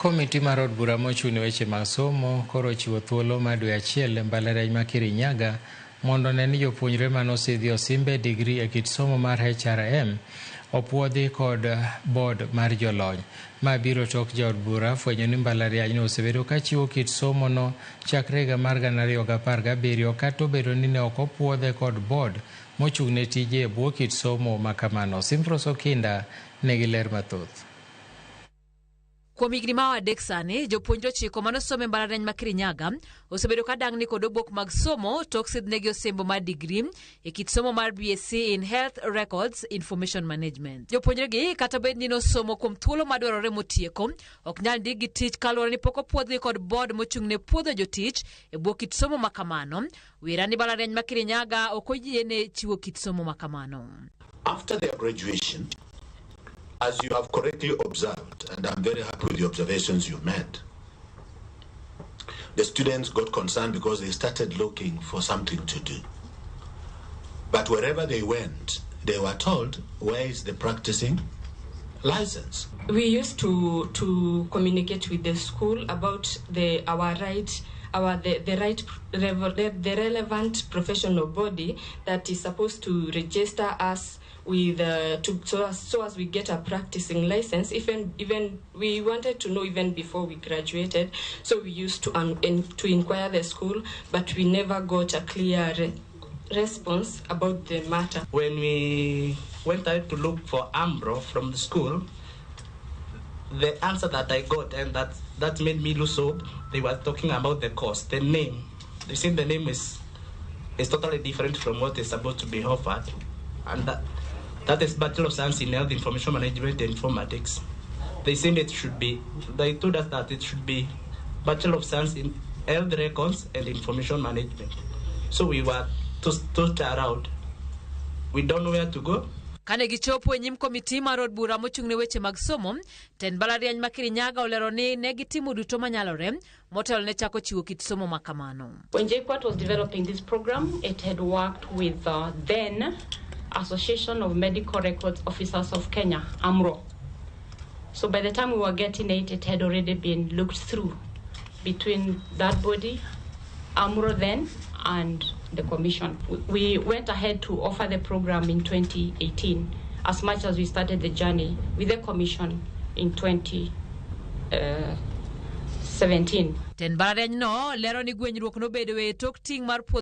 Komiti mar od bura mochung' ne weche mag somo koro ochiwo thuolo mar dwe achiel e mbalariany ma Kirinyaga mondo one ni jopuonjre mane osidhi osimbe digri e kit somo mar HRM opuodhi kod board mar jolony. Ma biro tok jood bura fwenyo ni mbalariany no osebedo ka chiwo kit somo no chakre higa mar 2017 kata obedo ni ne ok opuodhe kod board mochung' ne tije e bwo kit somo ma kamano. Simfros Okinda nigi ler mathoth. Kuom higni ma 3 sani, jopuonjre 9 manosomo e mbalariany ma Kirinyaga osebedo ka dang'ni kod obok mag somo tok sidhnegi osimbo mar digri e kit somo mar BSc in Health Records Information Management. Jopuonjregi kata bed ni nosomo kuom thuolo madwarore motieko, ok nyal ndikgi tich kaluwore ni pok opuodhgi kod board mochung' ne puodho jotich e bwo kit somo ma kamano. Wira ni mbalariany ma Kirinyaga ok oyiene chiwo kit somo ma kamano. After their graduation, as you have correctly observed, and I'm very happy with the observations you made, the students got concerned because they started looking for something to do. But wherever they went, they were told, where is the practicing license? We used to communicate with the school about the our right, our the right the relevant professional body that is supposed to register us with to so as we get a practicing license. Even we wanted to know even before we graduated, so we used to inquire the school, but we never got a clear response about the matter. When we went out to look for AMRO from the school, the answer that I got, and that made me lose hope, they were talking about the course, the name. They said the name is totally different from what is supposed to be offered, and that is Bachelor of Science in Health Information Management and Informatics. They said it should be, they told us that it should be Bachelor of Science in Health Records and Information Management. So we were tossed around. We don't know where to go. Kane gichopo e nyim komiti mar od bura mochung' ne weche mag somo, tend mbalariany ma Kirinyaga olero ni ne gitimo duto manyalore motelo ne chako chiwo kit somo ma kamano. When JKUAT was developing this program, it had worked with then Association of Medical Records Officers of Kenya, AMRO. So by the time we were getting it, it had already been looked through between that body, AMRO then, and the Commission. We went ahead to offer the program in 2018, as much as we started the journey with the Commission in 2017. Tend mbalariany no lero ni gwenyruok nobedo e tok ting' mar puodho